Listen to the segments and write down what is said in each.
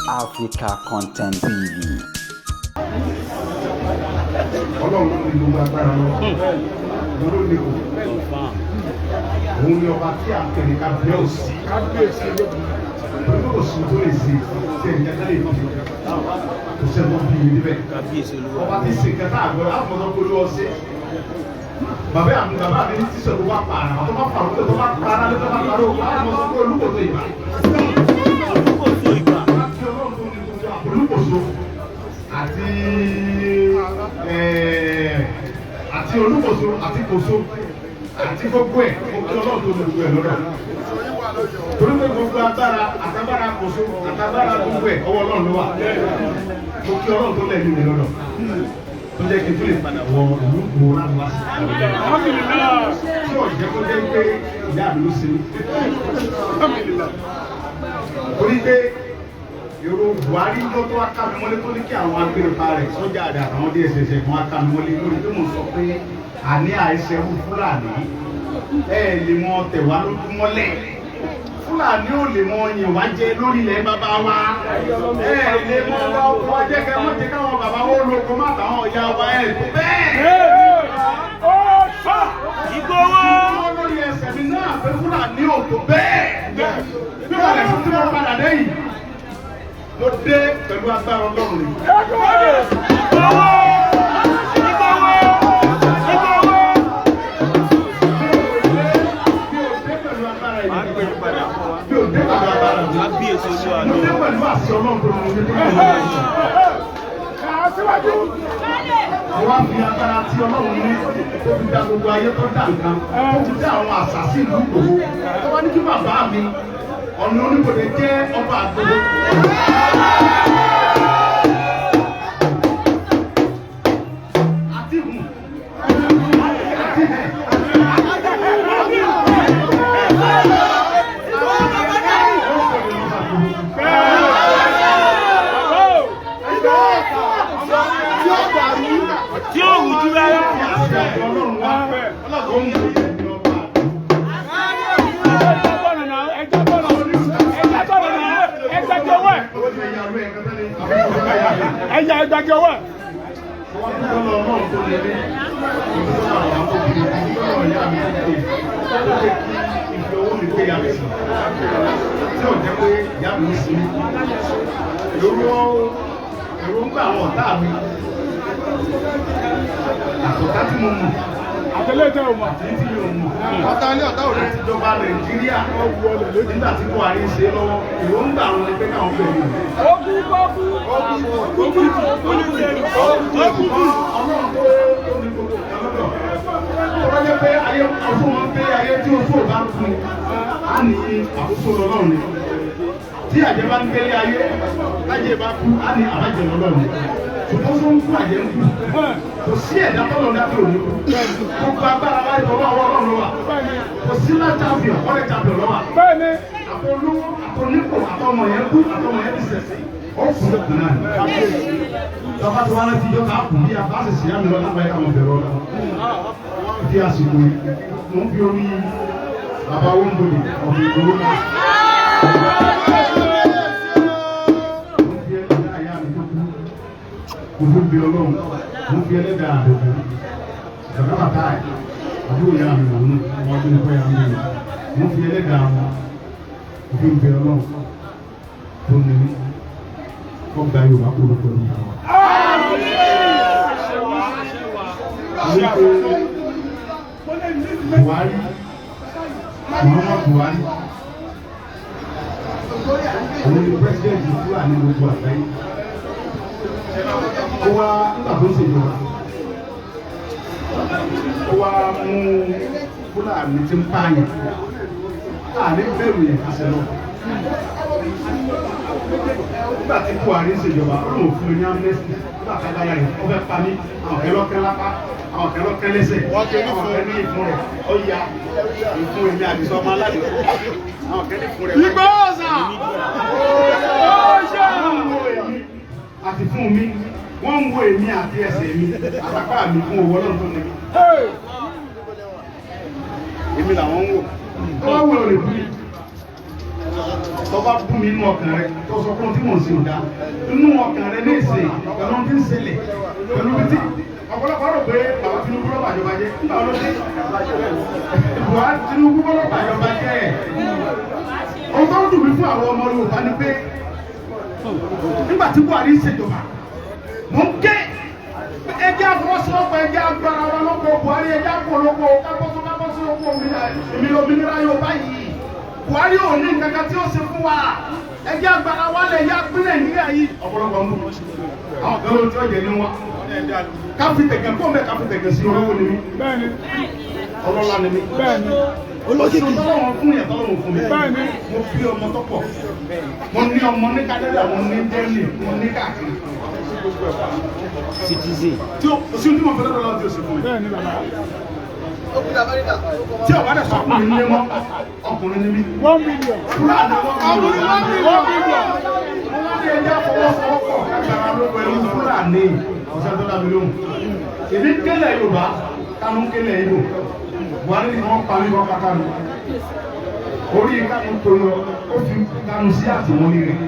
Africa Content TV. Ọlọ́run ló ní gbogbo agbára lọ, òun ló ní kò, òun ní ọba tí a tẹ̀lé kábíyèsí, kábíyèsí pẹ̀lú kò sí tó lè ṣe tí ẹ̀yìn kẹta lè fi kò sẹ́ni tó bí níbẹ̀. Ọba tí ṣe kẹta àgbẹ̀ àfọ̀nà kó ló ọṣẹ bàbá àmì bàbá mi ní tíṣẹ̀ tó bá pààrà tó bá pààrà tó bá pààrà tó bá pààrà àfọ̀nà kó olúkòtò ìbà olúkòso àti olúkòso àti kòso àti gbogbo ẹ̀. Mo kí Ọlọ́run tó ní gbogbo ẹ̀ lọ́dọ̀, torí pé gbogbo agbára àtagbára kòso àtagbára gbogbo ẹ̀, ọwọ́ Ọlọ́run ló wà. Mo kí Ọlọ́run tó lẹ̀ ní mi lọ́dọ̀, tó jẹ́ kí n tó lè padà wọ ìlú Ìgbòho láti wá sí tí ò jẹ́ kó jẹ́ pé ìyá mi ló ṣe mí, torí pé èrò Buhari tó tó wá ká mi mọ́lé, tó ní kí àwọn agbèrèpa rẹ̀, sọ́jà rẹ̀ àtàwọn DSS kan wá ká mi mọ́lé lórí pé mo sọ pé àní àìsẹ̀wù Fúlàní ẹ lè mọ tẹ̀wá lójú mọ́lẹ̀, Fúlàní ò lè mọ yìn wá jẹ lórí ilẹ̀ bàbá wa, ẹ lè mọ wá ọkọ jẹ́ kẹ́ mọ́ jẹ́ káwọn bàbá wo lóko má tàwọn ọ̀yà wa ẹ̀ tó bẹ́ẹ̀. Ìgbòho. Ìgbòho lórí ẹsẹ̀ mi náà pé Fúlàní ò tó bẹ́ẹ̀. Bí wọ́n lè fún tí wọ́n padà dé yìí, mo dé pẹ̀lú agbára Ọlọ́run ni. Ìgbòho. Ìgbòho. Ìgbòho. Mi ò dé pẹ̀lú agbára yìí. Mi ò dé pẹ̀lú agbára mi. Mo dé pẹ̀lú àṣẹ Ọlọ́run tó mú mi dé. Mo wá fi agbára tí Ọlọ́run ní tó fi dá gbogbo ayé, tó dá nǹkan, tó fi dá àwọn àṣà sí ìlú Ìgbòho. Tó wá ní kí bàbá mi ọ̀nà oníbodè jẹ́ ọba àgbòho. Àti hùn àti hẹ̀. Tí ó rújú rárá. Ẹja ẹgbàgbé ọwọ́ ẹ̀. Èròǹgbà àwọn ọ̀tá mi àtọ̀tá tí mo mọ̀ Àtẹlẹ́tẹ̀ ò mọ̀. àti tí mi ò mọ̀ ọ̀tá ní ọ̀tá òde tìjọba Nàìjíríà nígbà tí Buhari ń ṣe lọ́wọ́, èròǹgbà àwọn ni pé káwọn pẹ̀lú Ó kú kó kú. Ó kú kú. Ọlọ́run tó ní gbogbo nǹkan lọ́dọ̀, tó bá jẹ́ pé ayé ọdún wọn pé ayé tí o fò bá kú, á ní àkóso lọ́lọ́run ni. Tí àjẹ́ bá ń gbélé ayé, lájẹ́ bá kú, á ní àbájẹ́ lọ́lọ́run ni. Ṣùgbọ́n tó ń kú, àjẹ́ ń kú, kò sí ẹ̀dá tọ́lọ̀ dábẹ́ òní kú. Gbogbo agbára láì tọ́lọ́ ọwọ́ Ọlọ́run ló wà. Kò sí lá champion ọ̀rẹ́ champion lọ́wọ́. Bẹ́ẹ̀ni. Àtolówó, àtonípò, àtọmọ yẹn kú, àtọmọ yẹn ti sẹ̀sẹ̀, ó kú lókun náà ni. Tọ́ba tí wọ́n ti yọ ká kù bí a bá sì sí àmì lọ́la báyìí, káwọn bẹ̀rẹ̀ ọ̀la fi àsìkò yìí. Mo ń fi orí bàbá Wọ́nbọ̀dé ọ̀gbìn Ìgbòho náà. Mo ń fi ẹlẹ́dàá àyà mi tó kú, mo fi bí Ọlọ́run, mo ń fi ẹlẹ́dàá àdòdò bàbá bàbá ẹ̀ àbúrò ìyá mi wò ní wọ́n tó ń kọ́ ya mi wò. Mo ń fi ẹlẹ́dàá wọn, mo fi ń bẹ Ọlọ́run tó ní mí kọ́ gba Yorùbá kúrò pẹ̀lú ìyàwó. Wípé Buhari, Muhammadu Buhari, òun ni president Fúlàní gbogbo àgbáyé. Ó wá nígbà tó ń ṣèjọba, ó wá mú Fúlàní tí ń pààyàn àní bẹ̀rù yẹn kásẹ̀ lọ. Nígbà tí Buhari ń ṣèjọba, ó lóun fún mi ní amnesty. Nígbà tá a bá yà rẹ̀, ó fẹ́ pa mí, àwọn kẹlọ́kẹ́ lápá, àwọn kẹlọ́kẹ́ lẹ́sẹ̀, àwọn kẹ ní ìfun rẹ̀ ó ya ìfun èmi àdìsọ ọmọ aládìí, àwọn kẹ ní ìfun rẹ̀. Ìgbòho. Wọ́n ń wo èmi àti fún mi, wọ́n ń wo èmi àti ẹsẹ̀ mi àtàpá mi fún owó Ọlọ́run tó ní mi. Èmi làwọn ń wò. Tó bá wù ọ́ lè kú mi. Tó bá bú mi inú ọkàn rẹ, tó sọ fún tí mò ń ṣe ò dáa. Inú ọkàn rẹ ní ìsìn pẹ̀lú ohun tí ń ṣẹlẹ̀ pẹ̀lú bí tí ọ̀pọ̀lọpọ̀ rò pé bàbá Tinubu ló bàjọba jẹ́. Nígbà wo ló dé? Buhari Tinubu ló bàjọba jẹ́. Ohun tó ń dùn mí fún àwọn ọmọ Yorùbá ni pé nígbà tí Buhari ń ṣèjọba, mò ń ké ẹjẹ́ àfọwọ́sowọ́pọ̀, ẹjẹ́ agbára wa lóko Buhari, ẹjẹ́ àpòlóko kábọ́sọ́ kábọ́sọ́ oko òmìnira Yorùbá yìí. Buhari ò ní nǹkan kan tí ó ṣe fún wa, ẹjẹ́ agbára wa lẹ̀ yá pín Nàìjíríà yìí. Ọ̀pọ̀lọpọ̀ ń bú àwọn kan ló ti ọ̀jẹ̀ ní wọn. Káfí tẹ̀gẹ̀ kó mẹ́ káfí tẹ̀gẹ̀ sí olówó ni mí, ọlọ́lá ni mí, olókìkí tọ́lọ́wọ́n fún yẹn tọ́lọ́wọ́n fún mi. Mo bí ọmọ tó pọ̀, mo ní ọmọ ní Canada, mo ní Germany, mo ní káàkiri. Citizen. Tí o sí ní mo fẹ́ lọ́dọ̀ lọ́wọ́ tí o sì fún mi. Tí o bá dẹ̀ sọ ọkùnrin ní mọ́, ọkùnrin ní mí. 1 million. Fúlàní ọkùnrin 1 million. Mo wá ní ẹjẹ́ àfọwọ́sowọ́pọ̀ kágbára ló pẹ̀lú Fúlàní ọ̀sẹ̀ tó dá mi lóhùn. Èmi kélẹ̀ Yorùbá, Kánú kélẹ̀ Ìgbò. Buhari ni wọ́n pa mí kọ́ Kánú. Orí Kánú tó yọ, ó fi Kánú sí àtìmọ́lé rẹ̀.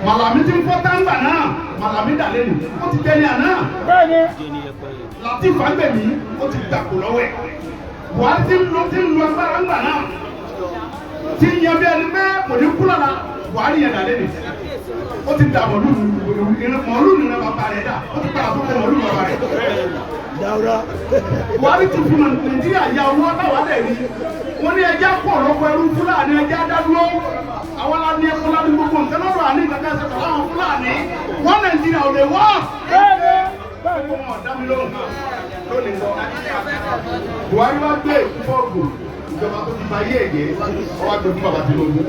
Màlàmí ti ń fọ́ táǹgbà náà, Màlàmí dà lẹ́nu, ó ti dẹni àná. Lateef Fagbemi, ó ti dàpọ̀ lọ́wọ́ ẹ̀. Buhari ti ń lo agbára ńgbà náà. Ti ń yan bí ẹni pé kò ní kú lọ́la, Buhari yẹn dà lẹ́nu. Ó ti dà mọ̀lú mọ̀lú nínú bàbá rẹ̀ dà, ó ti padà tó kọ mọ̀lú bàbá rẹ̀. Buhari ti fi Nàìjíríà ya owó táwa dẹ̀ rí. Wọ́n ní ẹja pọ̀ lọ́kọ̀ ẹrú Fúlàní, ẹja dádúró. Àwọn la ní ẹkọ ládùúgbò gbogbo nǹkan lọ́rọ̀ àní nǹkan kan ṣe pẹ̀lú àwọn Fúlàní. Wọ́n Nàìjíríà ò lè wọ́. Gbogbo wọn ọ̀dá mi lóhùn lónìí lọ. Buhari wá gbé ìfọ́ọ̀gù ìjọba tó ti ba ayé ẹ̀jẹ̀, ó wá gbé fún bàbá Tinubu.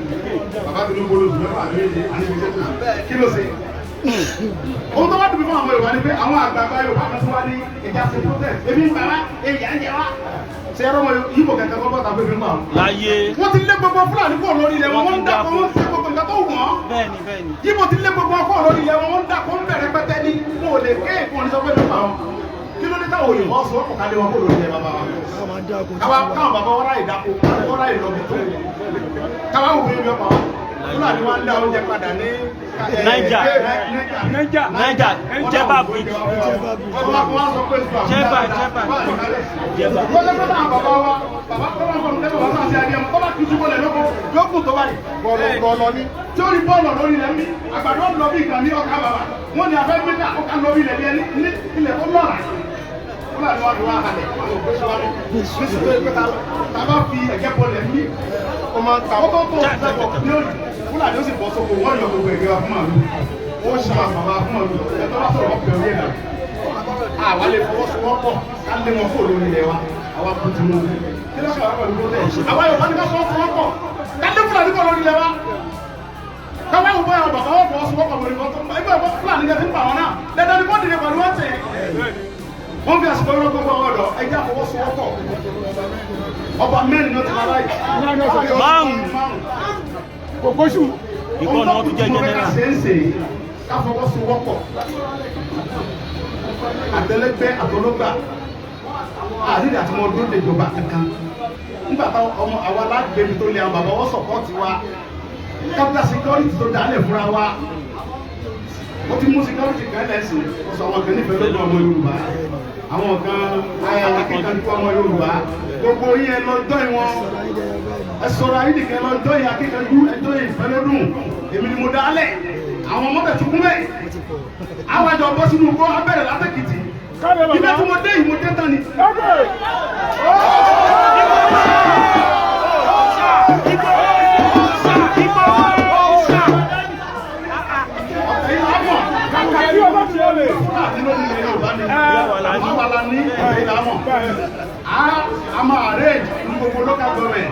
Bàbá Tinubu lóṣù mẹ́fà méje àníbi tó kù. Kí ló ṣe? Ohun tó wá dùn mí fún àwọn Yorùbá ni pé àwọn àgbààgbà Yorùbá kan tó wá ní ìjà ṣe protest. Ebi ń para, èyí à ń jẹ wá. Ṣé ẹ̀rọ ọmọ Yíbò kẹ̀kẹ́ kọ́ bọ́ta pé fi ń pa wọn? Láyé. Wọ́n ti lé gbogbo Fúlàní kúrò lórí ilẹ̀ wọn, wọ́n ń dàpọ̀, wọ́n ń ṣe gbogbo nǹkan tó wù wọ́n. Bẹ́ẹ̀ni bẹ́ẹ̀ni. Yíbò ti lé gbogbo ọkọ̀ lórí ilẹ̀ wọn, wọ́n ń dàpọ̀ ń bẹ̀rẹ̀ pẹ́tẹ́ ní wọn ò lè ké èkó ní sọ pé fi ń pa wọn. Kí ló dé táwọn òyìnbó sọ ọkọ̀ kalẹ̀ wọn kó lórí ilẹ̀ bàbá wa? Káwọn bàbá wọn ráyè dáko, wọn ráyè lọ bí tó. Káwọn òwe mi ọ̀pá wọn. Fúlàní wa ń dá oúnjẹ padà ní Niger. Niger. Niger. Jẹba bridge. Jẹba Jẹba. Jẹba. Wọ́n lọ́pọ̀ náà bàbá wa, bàbá tó wọ́n fọ̀nù lẹ́bàá bàbá àti adìyẹ mọ́, bá kìí túbọ̀ lẹ̀ lóko, yóò kù tó báyìí. Bọ̀ọ̀lọ̀ ni. Tí ó rí bọ́ọ̀lù lórí ilẹ̀ mi, àgbàdo ń lọ bí ìgbà ní ọkà bàbà. Wọ́n ní afẹ́ gbé ọkà lọ bí ilẹ̀ bí ẹni ní ilẹ̀ tó lọ́ra. Fúlàní wa ni wọ́n á halẹ̀, àwọn òkú sọ wọn. Nísìsiyìí tó yẹ pé ta bá fi ẹ̀gẹ́ bọlẹ̀ mí, ọmọ tàbó tó tó ní òní. Fúlàní ó sì bọ́ sóko, wọ́n yọ gbogbo ẹ̀gẹ́ wa fún màlúù. Ó ṣàn bàbá fún màlúù. Ẹ̀tọ́ bá sọ̀rọ̀ ọ̀pẹ̀ orí ẹ̀dá. Àwa lè fọwọ́sowọ́pọ̀ ká lé wọn kó lórí ilẹ̀ wa. Àwa kò tí wọn. Kí ló ṣàwọn pẹ̀lú protest? Àwa Yorùbá ní ká fọwọ́sowọ́pọ̀. Ká lé Fúlàní kó lórí ilẹ̀ wa. Káwá ìwọ bóyá bàbá wọn fọwọ́sowọ́pọ̀ lórí wọn tó ń bá ẹgbẹ́ ìwọ Fúlàní kẹ́ ti ń pa wọn náà. Dandan ni kó dìde pẹ̀lú wọn tẹ̀. Wọ́n fi àsìkò yọrọ gbogbo àwọn ọ̀dọ́ ẹjẹ́ àfọwọ́sowọ́pọ̀. Ọba mẹ́rin ló ti máa láyè. Márùn-ún. Kòkóṣù. Ìkọ́ ni wọ́n tún jẹ́ general. Ká fọwọ́sowọ́pọ̀. Àtẹlẹgbẹ́ àtọlọ́gbà àdídà tí wọ́n dúró dèjọba kankan. Nígbà táwọn ọmọ àwa alágbèbí tó lé àwọn bàbá wọn sọ̀pọ̀tì wa. Capital security tó dálẹ̀ fúnra wa. Ó ti mú security kan lẹ́sìn. Ó sọ àwọn kan nífẹ̀ẹ́ lọ́dọ̀ ọmọ Yorùbá. Àwọn kan akíkanjú ọmọ Yorùbá. Gbogbo yín ẹ lọ jọ́ ìwọ̀n. Ẹ sọ̀rọ̀ ayé nìkan lọ jọ́ ìyá akíkanjú ẹjọ́ ìfẹ́ lọ́dún. Èmi ni mo dálẹ̀. Àwọn ọmọ bẹ̀ tún kún bẹ́ẹ̀. Àwọn àjọ bọ́ sínú igbó abẹ́rẹ́ látẹ̀kìtì. Ibẹ̀ tí mo dé yìí mo dé tán ni. Ọ̀tẹ̀ yìí lámọ̀. Kàkà tí ọba ti lè. Fúlàní ló ní ilẹ̀ Yorùbá ni. Àwa la ní ọ̀tẹ̀ yìí lámọ̀. A máa arrange ní gbogbo local government.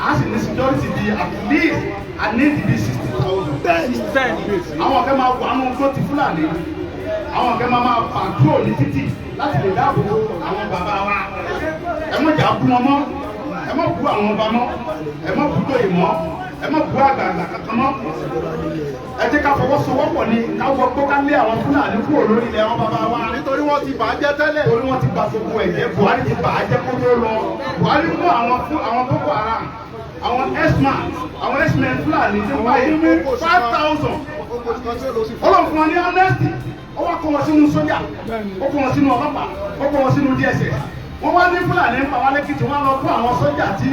A sì ní security di at least I need to be 60,000. Bẹ́ẹ̀ni. Àwọn kan máa wà nù gbó ti Fúlàní. Àwọn kan máa patrol ní títì láti lè dáàbò bo àwọn bàbá wa. Ẹ má jà bú wọn mọ́. Ẹ má bú àwọn ọba mọ́. Ẹ má bú tóyè mọ́. Ẹ má bú àgbààgbà kankan mọ́. Ẹ jẹ́ ká fọwọ́sowọ́pọ̀ ni ká wọ gbó ká lé àwọn Fúlàní kúrò lórí ilẹ̀ àwọn bàbá wa. Nítorí wọ́n ti bà á jẹ́ tẹ́lẹ̀. Torí wọ́n ti bà gbogbo ẹ̀ jẹ́. Buhari ti bà á jẹ́ kó tó lọ. Buhari mú àwọn Boko Haram. Àwọn herdsman, àwọn herdsmen Fúlàní tí wọ́n wáyé 5,000, Ọlọ́run fún wọn ní amnesty. Ó wá kó wọn sínú sójà, ó kó wọn sínú ọlọ́pàá, ó kó wọn sínú DSS. Wọ́n wá ní Fúlàní ń pa wá lẹ́kìtì, wọ́n lọ kó àwọn sójà tí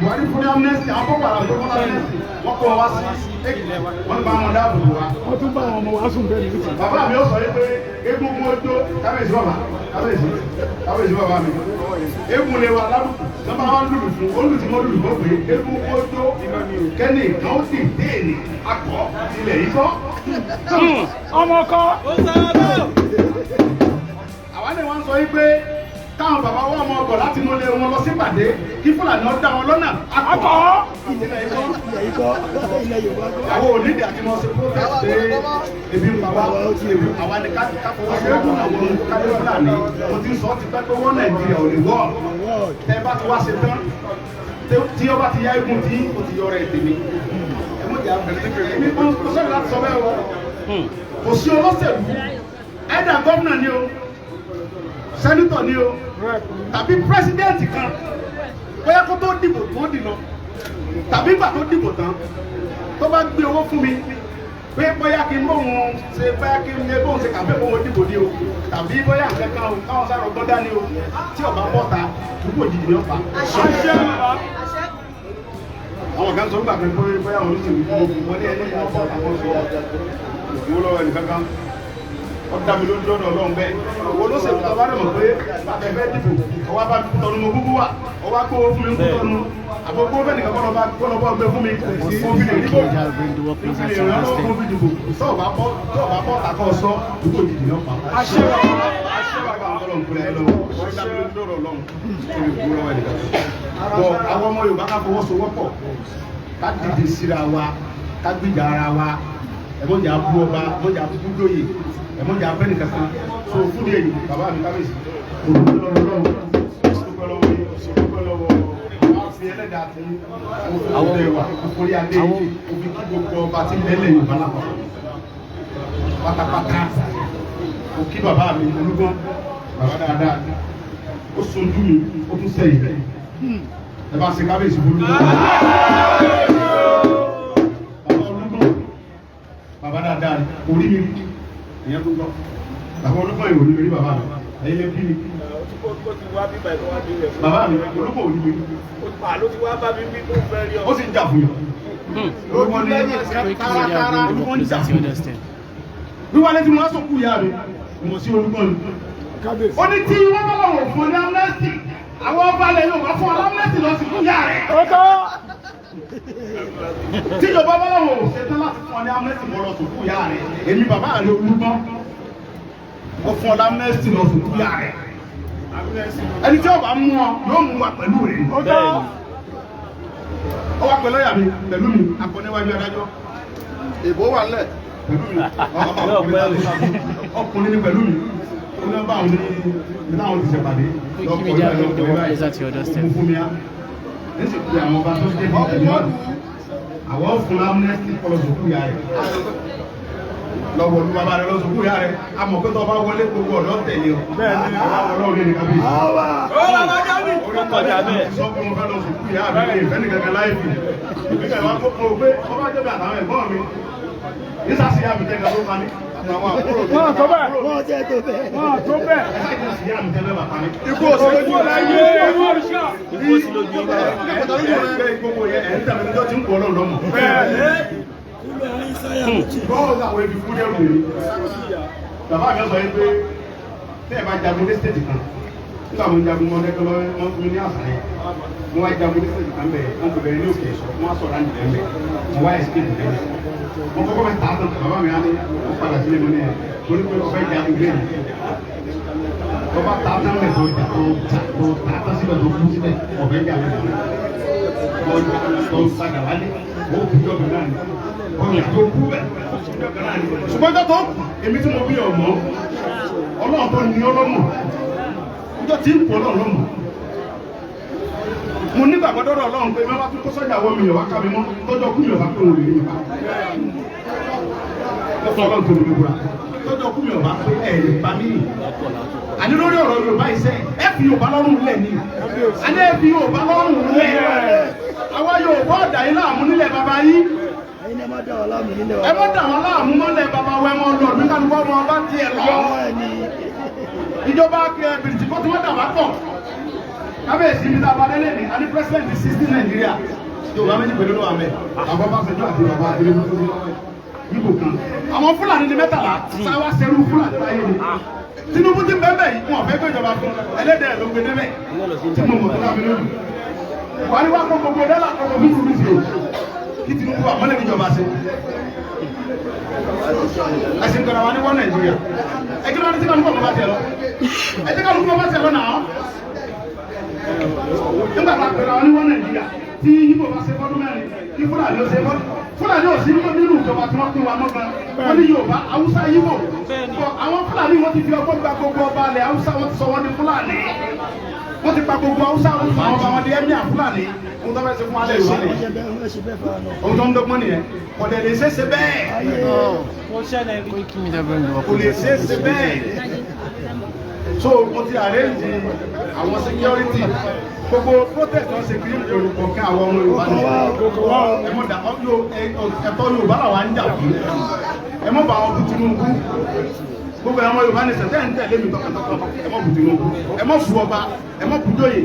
Buhari fún ní amnesty, àwọn Boko Haram tó fún ní amnesty, wọ́n kó wọn wá sí Èkìtì, wọ́n bá wọn dáàbò bò wá. Wọ́n tún bá àwọn ọmọ wa sùn bẹ́ẹ̀ ní ìsìn. Bàbá mi ó sọ yìí pé egungun ojú. Kábíyèsí bàbá, kábíyèsí, kábíyèsí bàbá mi, egun lè wa lálùkù lọ́ba wa lùlù fún olùtí mọ́ lùlù fún pé egungun ojú kẹ́ni kan ó sì déènì akọ ilẹ̀ yìí kọ́. Ọmọ kọ́. Àwa ni wọ́n sọ yìí pé káwọn bàbá wa ọmọ ọgọ̀ láti mú lé wọn lọ sípàdé, kí Fúlàní ó dá wọn lọ́nà, akọ ilẹ̀ yìí kọ́. Àwọn onídìí àti mọ̀ ṣe protest pé ebi ń pa wá. Àwa ni ká fọwọ́sowọ́pọ̀ àwọn kájọ Fúlàní. Mo ti sọ ti pẹ́ pé wọ́n Nàìjíríà ò lè wọ́. Tẹ́ bá ti wá ṣe tán, tí ọba ti yá egun tí o ti yọrọ ẹ̀ tèmi, ẹ mọ̀ jà. Èmi kò sọ̀rọ̀ láti sọ bẹ́ẹ̀ o. Kò sí olóṣèlú, ẹ̀dà gómìnà ni o, senator ni o, tàbí president kan, bóyá kó tó dìbò tó dì lọ tàbí ìgbà tó dìbò tán, tó bá gbé owó fún mi pé bóyá kí n bóun ṣe, bóyá kí n lè bóun ṣe kàfé bóun dìbò ní o, tàbí bóyá nǹkan kan o, káwọn sáré ọgbọ́n dání o, tí ọba bọ́ta dúpọ̀ òjijì ní ọ̀pá. Àwọn kan sọ nígbà kan pé bóyá àwọn olóṣèlú wọlé ẹni wọ́n bọ́ àwọn sọ òwò lọ́wọ́ ẹnì kankan. Ó dá mi lójú lọ́dọ̀ Ọlọ́run bẹ́ẹ̀. Owó olóṣèlú tó bá rẹ̀ mọ̀ pé bàtẹ̀ fẹ́ dìbò, ọwọ́ bá mi tọnu mo gbogbo wa, ọwọ́ kó fún mi ń tọnu àbò kó fẹ́ nìkan kọ́ lọ́ bọ́ gbé fún mi kó fi lè dìbò, kó fi lè ràn lọ́wọ́, kó fi dìbò. Tọ́ọ̀ bá bọ́, tọ́ọ̀ bá bọ́ takọ́ sọ dúpọ̀ òjijì náà pa. Àṣẹ àṣẹ bàbá Ọlọ́run kúrẹ́ ẹ lọ́wọ́. Ó dá mi lójú lọ́dọ̀ Ọlọ́run kí mi kú lọ́wọ́ ẹnìkan. Bọ̀ àwọn ọmọ Yorùbá, ká fọwọ́sowọ́pọ̀, ká dìde síra wa, ká gbìjà ara wa. Ẹ̀mọ́jà bú ọba, ẹ̀mọ́jà bú dóyè, ẹ̀mọ́jà bẹ́ẹ̀ nìkan kan. So fún ní èyí, bàbá mi kábíyèsí, olùdókòwò lọ́wọ́ lọ́wọ́, olùdókòwò lọ́wọ́, olùdókòwò lọ́wọ́ àwọn fi ẹlẹ́dàá tí àwọn ẹwà orí adé òfin kí gbogbo ọba tí lẹ́lẹ̀ Yorùbá lápapọ̀ pátápátá. Mo kí bàbá mi Olúgbọ́n, bàbá dáadáa, ó sojú mi, ó tún sẹ́yìn. Ẹ bá ṣe kábíyèsí fún Olúgbọ́n. Bàbá Olúgbọ́n, bàbá dáadáa, orí mi ìyẹn tó gbọ́. Bàbá Olúgbọ́n yìí ò ní rí bàbá mi, ẹ̀yin lè bí mi. Bàbá mi Olúgbọ́n ò ní mi rí. Ó sì ń jà fún yàn. Olúgbọ́n ní taratara, Olúgbọ́n ń jà fún yàn. Wíwálé tí mo wá sọ̀kú ìyá mi, mo sí Olúgbọ́n ni. Ó ní tí wọ́n bá wọ̀ fún ní amnesty, àwọn ọba ilẹ̀ yóò bá fún ọ amnesty lọ sí fún ìyá rẹ̀. Tíjọba bá wọ̀ ṣetán láti fún ọ ní amnesty mọ́ lọ sùn fún ìyá rẹ̀, èmi bàbá rẹ̀ Olúgbọ́n, ó fún ọ ní amnesty lọ sùn fún ìyá rẹ̀. Ẹni tí ó bá mú ọ yóò mú wa pẹ̀lú rẹ̀. Ó wá pẹ̀lú ọ̀yà mi pẹ̀lú mi akọ níwájú adájọ́. Ìbò wà lẹ̀. Pẹ̀lú mi, ọkùnrin ni pẹ̀lú mi, ó ní bá àwọn ní láwọn ti ṣèpàdé. Koiki Media bring the world closer to your doorstep. Fún mi á ní sì pé àwọn ọba tó dé ní ẹ̀mí àwọn fún amnesty kọlọsùkú ya rẹ̀ lọ́wọ́ olú bàbá rẹ̀ lọ́sùkú ya rẹ̀. Àmọ́ pé tó bá wọlé, gbogbo ọ̀dọ́ tẹ̀lé ọ. Ọba wọlé òní ní kábíyèsí. Ó kọjá bẹ́ẹ̀. Sọ fún mo fẹ́ lọ sùkú ya mi ní ìfẹ́ nìkan kan láì fi ìgbésẹ̀ wa kó kó pé ọba jẹ́bi àtàwọn ẹ̀gbọ́n mi nísàsì ya mi tẹ́ nǹkan tó pa mí. Àtàwọn àbúrò mi. Wọ́n tó bẹ́ẹ̀. Wọ́n tó bẹ́ẹ̀. Wọ́n tó bẹ́ẹ̀. Ẹ̀sà ìjọsìn ya mi tẹ́ bẹ́ẹ̀ bàtà mi. Ikú òsì lójú rẹ̀. Ikú òsì. Ikú òsì lójú yín bàbá. Ẹgbẹ́ gbogbo yẹn ẹ̀ ń tẹ̀lé níjọ́ tí ń kọ́ Ọlọ́run lọ́mọ. Bọ́ọ̀lù àwọn ebi kú dẹ́rù mi. Bàbá mi sọ yìí pé tẹ́ ẹ bá jagun ní stéètì kan, nígbà mo ń jagun mọ́ lẹ́kọ́ lọ́wọ́, wọ́n fún mi ní àṣà yẹn. Mo wá jagun ní stéètì kan bẹ̀, wọ́n kò bẹ̀rẹ̀ ní òkè sọ, wọ́n á sọ̀rọ̀ àǹdí bẹ́ẹ̀, mo wá escape bẹ́ẹ̀. Mo kọ́kọ́ fẹ́ tà á tán, bàbá mi á ní ó padà sílé mi ní ẹ̀ torí pé ọ̀fẹ́ jagun lé mi. Ọba tà á tán bẹ̀ tó jà tó tó tà á tán síbẹ̀ tó kú síbẹ̀, ọ̀fẹ́ jagun lé mi tó padà wálé, ó kú jọ bẹ̀rẹ̀ náà ni ọ̀rọ̀ tó kú bẹ̀, ó kú jọ bẹ̀rẹ̀ náà ni. Ṣùgbọ́n tó tó èmi tí mo bí ọmọ Ọlọ́run tó ní ọlọ́mọ ọjọ́ tí ń pọ̀ Ọlọ́run lọ́mọ, mo nígbàgbọ́ dọ́dọ̀ Ọlọ́run pé mẹ́wàá tó kó sọ́jà wọ mi yọ̀ wá ká mi mọ́ tọ́jọ́ kú mi ọ̀bá pé òun lè rí mi pa. Ó fọ́ Ọlọ́run tó ní mi búra, tọ́jọ́ kú mi ọ̀bá pé ẹ̀ lè pa mí. Àní lórí ọ̀rọ̀ Yorùbá iṣẹ́, ẹ fi Yorùbá lọ́rùn lẹ̀ ni. Àní ẹ fi Yorùbá lọ́rùn lẹ̀. Àwa Yorùbá ọ̀dà yín láàmú nílẹ̀ bàbá yín. Ẹ̀yin ẹ má dà wá láàmú nílẹ̀ Ẹ má dà wọ́n láàmú mọ́lẹ̀ bàbá wa, ẹ mọ́ lọ ní kálukú ọmọ ọba tiẹ̀ lọ. Ìjọba bìrìtìkó tí wọ́n dà wá pọ̀. Kábíyèsí mi tá a bá délé ní, a ní president 16 Nàìjíríà. Yorùbá méjì pẹ̀lú ló wà mẹ́. Bàbá Ọbásanjọ́ àti bàbá Tinubu tó ti Yíbò kan. Àwọn Fúlàní ní 13, sáwá sẹ́rú Fúlàní láyé ni. Tinubu ti bẹ́ẹ̀ bẹ́ẹ̀ yìí, wọn fẹ́ gbé ìjọba fún ẹlẹ́dẹ̀ẹ́ ló gbé débẹ̀. Tí mo mọ̀ tó dábí lójú. Buhari wá kó gbogbo dọ́là kó gbogbo fún mi sí o. Kí Tinubu wà mọ́lẹ̀ níjọba ṣe. Ẹ̀sìn gbọ́dọ̀ wa ní wọ́n Nàìjíríà. Ẹ kí ló ní tí kálukú ọmọ bá tiẹ̀ lọ? Ẹ tí kálukú ọmọ bá tiẹ̀ lọ náà. Nígbà tá a pèrè àwọn ní wọ́n Nàìjíríà, tí Yíbò bá ṣe fọ́dún mẹ́rin, kí Fúlàní ó ṣe fọ́dún. Fúlàní ò sí nínú ìjọba tí wọ́n pín wa mọ́ gan. Wọ́n ní Yorùbá, Haúsá, Yíbò. Bọ̀ àwọn Fúlàní wọ́n ti fi ọgbọ́n gba gbogbo ọba alẹ̀ Haúsá, wọ́n ti sọ wọ́n di Fúlàní. Wọ́n ti pa gbogbo Haúsá, wọ́n ti pa àwọn ọba wọn di Ẹ́míà Fúlàní. Ohun tó fẹ́ ṣe fún alẹ́ Yorùbá nìyẹn. Ohun tó ń dọ́gbọ́n nìyẹn. Kò dẹ̀ lè ṣeé ṣe bẹ́ẹ̀. Koiki Media bring the work Kò lè ṣeé ṣe bẹ́ẹ̀. So mo ti arrange àwọn security. Gbogbo protest wọn ṣe kiri olùkọ́ kí àwọn ọmọ Yorùbá ní. Ẹ mọ̀ dà ẹ̀tọ́ Yorùbá làwa ń jà fún. Ẹ mọ̀ bá wọn bú Tinubu. Gbogbo àwọn Yorùbá ní sẹ̀tẹ̀ ń tẹ̀lé mi tọkàntọkàn. Ẹ mọ̀ bú Tinubu. Ẹ mọ̀ bú ọba. Ẹ mọ̀ bú jóyè.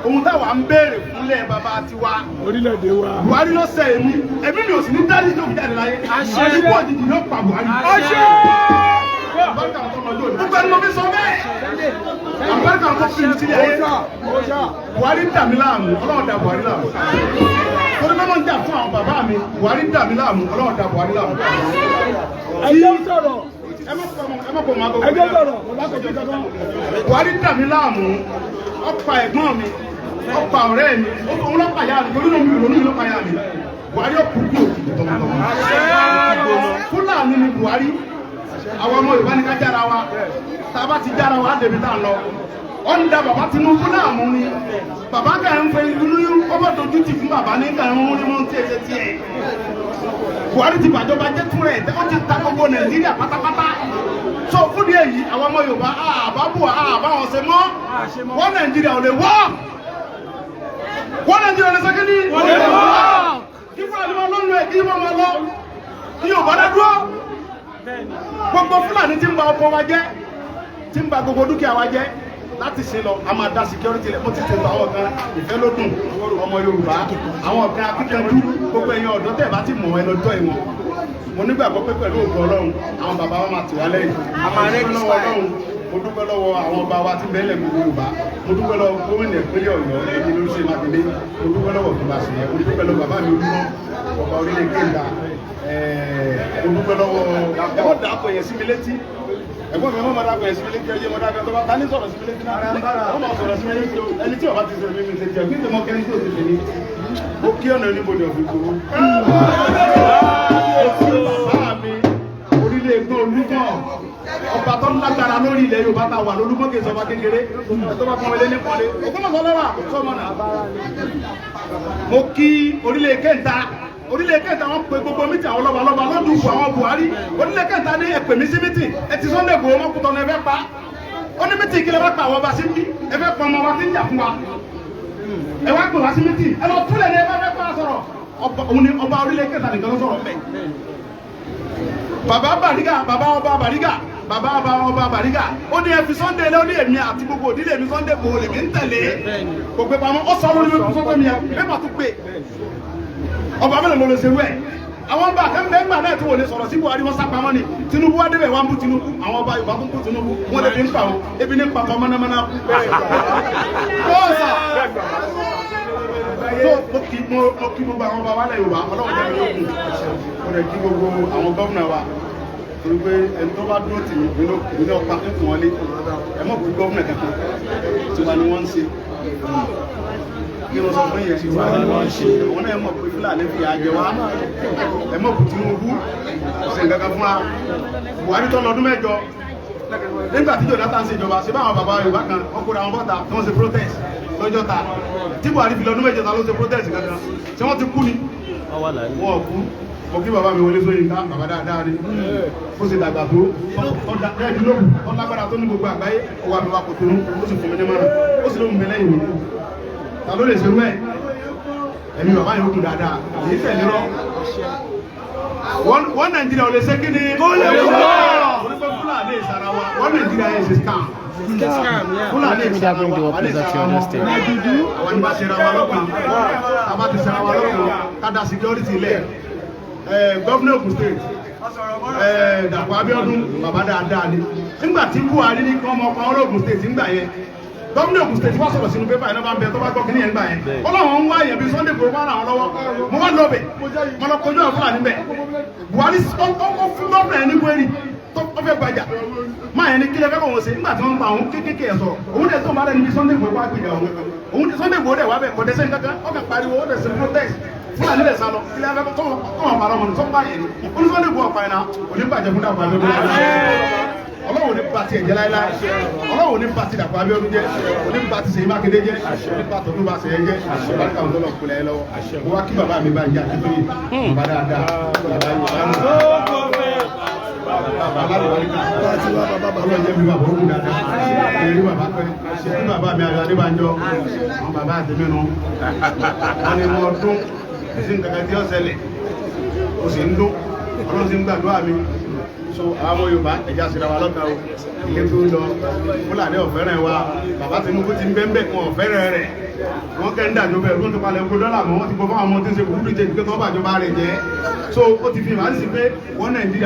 Ohun táwa ń béèrè fúnlẹ̀ bàbá tiwa. Orílẹ̀-èdè wa. Buhari ló ṣe èmi. Èmi mi ò sì ní dájú tó fi jáde láyé. Ikú òjijì ló pa Buhari. Àbáríkà tó lọ́jọ́ òní. Gbogbo ẹni mo fi sọ bẹ́ẹ̀. Àbáríkà tó fi mi sílẹ̀ ayé. Buhari ń dà mí láàmú, Ọlọ́run dà Buhari láàmú. Torí pé mo ń jà fún àwọn bàbá mi, Buhari ń dà mí láàmú, Ọlọ́run dà Buhari láàmú. Ẹ jẹ́ sọ̀rọ̀. Ẹ má pọ̀ mọ́ agogo. Ẹ jẹ́ sọ̀rọ̀. Bàbá kò jẹ́ kankan. Buhari ń dà mí láàmú, ó pa ẹ̀gbọ́n mi, ó pa ọ̀rẹ́ mi, òun ló pa ìyá mi, torí mi ìrònú mi ló pa ìyá mi. Buhari ó kú kú òkú tọmọtọmọ. Fúlàní ni Buhari. Àwọn ọmọ Yorùbá ní ká jára wa, tá a bá ti jára wa á débi tá a lọ. Ó ń da bàbá Tinubu láàmú ni. Bàbá kàn ń fẹ́ inú ọmọ dojú tì fún bàbá ní kàn ń rí mọ́ tí èsè tiẹ̀. Buhari ti bàjọba jẹ́ tún rẹ̀, ó ti ta gbogbo Nàìjíríà pátápátá. So fún díẹ̀ yìí, àwọn ọmọ Yorùbá àbá bù àbá wọn ṣe mọ́. Wọ́n Nàìjíríà ò lè wọ́. Wọ́n Nàìjíríà ò lè sọ́kẹ́ ní. Kí Fúlàní máa lọ́nu ẹ̀ kí wọ́n máa lọ. Kí Yorùbá dá dúró. Gbogbo Fúlàní tí ń ba ọkọ wa jẹ́, tí ń ba gbogbo dúkìá wa jẹ́, láti ṣe lọ, a máa da security lẹ̀. Mo ti ṣètò àwọn kan ìfẹ́ ló dùn ọmọ Yorùbá, àwọn kan akíkanjú, gbogbo ẹ̀yin ọ̀dọ́ tẹ̀ bá ti mọ̀ ẹ lọ́jọ́ ìwọ̀n. Mo nígbàgbọ́ pé pẹ̀lú ògo Ọlọ́run, àwọn bàbá wa máa tì wá lẹ́yìn. Mo dúpẹ́ lọ́wọ́ Ọlọ́run, mo dúpẹ́ lọ́wọ́ àwọn ọba wa tí bẹ́ẹ̀lẹ̀ gbogbo Yorùbá, mo dúpẹ́ lọ́wọ́ gómìnà ìpínlẹ̀ Ọ̀yọ́ ẹni ló ṣe Mákindé, mo dúpẹ́ lọ́wọ́ Ọ̀túnba Ṣèyẹ, mo dúpẹ́ lọ́wọ́ bàbá mi Olúmọ, ọba orílẹ̀ Kéńdà, mo dúpẹ́ lọ́wọ́ ẹ̀wọ́n dàpọ̀ yẹn sí mi létí. Ẹ̀gbọ́n mi ọmọ dàpọ̀ yẹn sí mi létí, ọjọ́ mo dàpọ̀ tó bá ta ní sọ̀rọ̀ sí mi létí náà, wọ́n máa sọ̀rọ̀ sí mi létí o, ẹni tí ọba ti sọ̀rọ̀ mi létí ẹ̀ kí ni mo kẹ́ni tí ò ti tẹ̀lé. Ó kí ọ̀nà oníbodè ọ̀fìn kúrú. Bàbá mi orílẹ̀ ègbọ́n Olúmọ̀, ọba tó lágbára lórí ilẹ̀ Yorùbá ta wà lólúmọ̀ kì í sọba kékeré, tó bá pọn ilé ní pọ́nlé, Ògbómọ̀ṣọ́ lọ́wọ́ sọmọ náà. Mo kí orílẹ̀ Kẹta, orílẹ̀ Kẹta wọn pe gbogbo mítì àwọn lọ́ba lọ́ba lọ́dún ìbò àwọn Buhari. Orílẹ̀ Kẹta ní ẹ pè mí sí mítì, ẹ ti Sunday Igboho mọ́kútọ́ ní ẹ fẹ́ pa. Ó ní mítì kí lẹ bá pa àwọn ọba sí bí, ẹ fẹ́ pọn ọmọ wa tí ń jà fún wa. Ẹ wá pè wá sí mítì, ẹ lọ túlẹ̀ ní ẹ bá fẹ́ pa sọ̀rọ̀. Òun ni ọba orílẹ̀ Kẹta nìkan ló sọ̀rọ̀ bẹ́ẹ̀. Bàbá Bàrígà, bàbá ọba Bàrígà, bàbá ọba ọba Bàrígà, ó ní ẹ fi Sunday lé, ó ní èmi àti gbogbo òdílé mi Sunday Igboho lèmi ń tẹ̀lé. Kò gbé pamọ́, ó sọ lórí mi sọ́kọ́ mi yẹn, pépà tó gbé. Ọba mélòó ló lè ṣerú ẹ̀? Àwọn ọba akẹ́mbẹ́ ńgbà náà tí wọ́n lè sọ̀rọ̀ sí Buhari wọ́n sá pamọ́ ni. Tinubu wá débẹ̀ wá ń bú Tinubu, àwọn ọba Yorùbá tó ń bú Tinubu, wọ́n lè fi ń pa wọn, ebi ní ń pa kọ́ mọ́nàmọ́ná. Bọ́ọ̀sà! So mo kí gbogbo àwọn ọba wa lẹ̀ Yorùbá, Ọlọ́run jẹ́ mi lókun. Mo lè kí gbogbo àwọn gómìnà wa. Torí pé ẹni tó bá dúró tì mí, èmi náà pa fún wọn lé. Ẹ mọ̀ pé gómìnà kankan tiwa ni wọ́n ń ṣe. Kí ló sọ fún yẹn? Tiwa ni wọ́n ń ṣe. Àwọn náà mọ̀ pé Fúlàní fi àjẹ wá. Ẹ mọ̀ pé Tinubu ṣe nǹkan kan fún wa. Buhari tó lọ́dún mẹ́jọ. Nígbà tí Jonathan ṣe ìjọba, ṣe bá àwọn bàbá Yorùbá kan, wọ́n kóra wọn bọ́ta tí wọ́n ṣe protest lọ́jọ́ ta. Tí Buhari fi lọ́dún mẹ́jọ ta ló ṣe protest kankan. Ṣé wọ́n ti kú ni? Wọ́n kú. Mo kí bàbá mi Wọlé Ṣóyínká, bàbá dáadáa ni. Ó ṣe dàgbà tó, tó lágbára tó ní gbogbo àgbáyé, ó wà mí wá kòtò, ó sì fún mi ní mọ́ràn, ó sì lóhùn mi lẹ́yìn mi. Ta ló lè ṣerú ẹ̀? Ẹ̀mí bàbá yẹn ó kù dáadáa, èyí tẹ̀lé rọ. Wọ́n Nàìjíríà ò lè ṣe kí ni? Kó lè wọ́. Onígbẹ́ Fúlàní ìsara wa, wọ́n Nàìjíríà yẹn ṣe scam. Fúlàní Koiki Media bring the world ìsara wa, closer to your doorstep. Àwọn ní bá ṣe ra wa lọ́kàn, tá bá ti ṣe ra wa lọ́kàn, ká dá security lẹ̀. Governor Ogun State, Dàpọ̀ Abíọ́dún, bàbá dáadáa ni. Nígbà tí Buhari ní kí wọ́n mọ ọkọ̀ Ogun State ńgbà yẹn, gómìnà Ògùn State wá sọ̀rọ̀ sínú pépà iná bá ń bẹ tó bá gbọ́ kí ní yẹn gbà yẹn. Ọlọ́run ń wá èèyàn bíi Sunday Igboho wá ràn wọ́n lọ́wọ́. Mo wá lọ bẹ̀, mo lọ kojú àwọn Fúlàní bẹ̀. Buhari ó fún gómìnà yẹn ní wẹ́rì tó fẹ́ gbajà. Máa yẹn ní kílẹ̀ fẹ́ kọ̀ wọ́n ṣe nígbà tí wọ́n ń pa àwọn kéékèèké yẹn sọ̀rọ̀. Òun dẹ̀ tó máa rẹ̀ níbi Sunday Igboho wá gbìyànjú òun. Òun Sunday Igboho dẹ̀ wá bẹ̀ kọ̀ dẹ́sẹ̀ nǹkan ó kàn pariwo, ó dẹ̀ ṣe protest. Fúlàní lẹ̀ sá lọ, kílẹ̀ fẹ́ kọ́ wọn parọ́ mọ́ ní sọ́kọ́ báyẹn ni. Ó ní Sunday Igboho ọ̀pá yẹn náà, kò ní bàjẹ́ fún Dàpọ̀ Abíọ́dún. Ọlọ́run ní ba ti ẹ̀jẹ̀ láéláé, Ọlọ́run ní ba ti Dàpọ̀ Abíọ́dún jẹ́, kò ní ba ti Ṣèyí Mákindé jẹ́, kò ní ba tọdún ba Ṣèyí jẹ́. Barika àwọn tọ́lọ̀ kúlẹ̀ lọ́wọ́. Mo wá kí bàbá mi bá ń jẹ́ Akíntóyè, bàbá dáadáa, bàbá yìí, bàbá alálùbáríkà, Ọlọ́run jẹ́ mi bàbá ogun dáadáa, èrí bàbá pẹ́, kí bàbá mi Ayọ̀ Adébánjọ, àwọn bàbá àtẹ̀mẹ́nu, wọn ni wọn dún, sí nǹkan kan tí ó ṣẹlẹ̀, ó sì ń dún, Ọlọ́run sì ń gbàdúrà mi. So àwọn ọmọ Yorùbá, ẹja síra wa lọ́kàn o. Ilé tó ń lọ, Fúlàní ọ̀fẹ́ràn wa. Bàbá Tinubu ti ń bẹ́ńbẹ́, wọn ọ̀fẹ́ràn rẹ̀. Wọ́n kẹ́ ń dàjọba ẹ̀rú tó palẹ̀ oko dọ́là mọ́, wọ́n ti gbọ́ fáwọn ọmọ tí ń ṣe kúrú jẹ́ ìgbẹ́ tó bàjọba rẹ̀ jẹ́. So ó ti fi hàn sí pé wọ́n Nàìjíríà.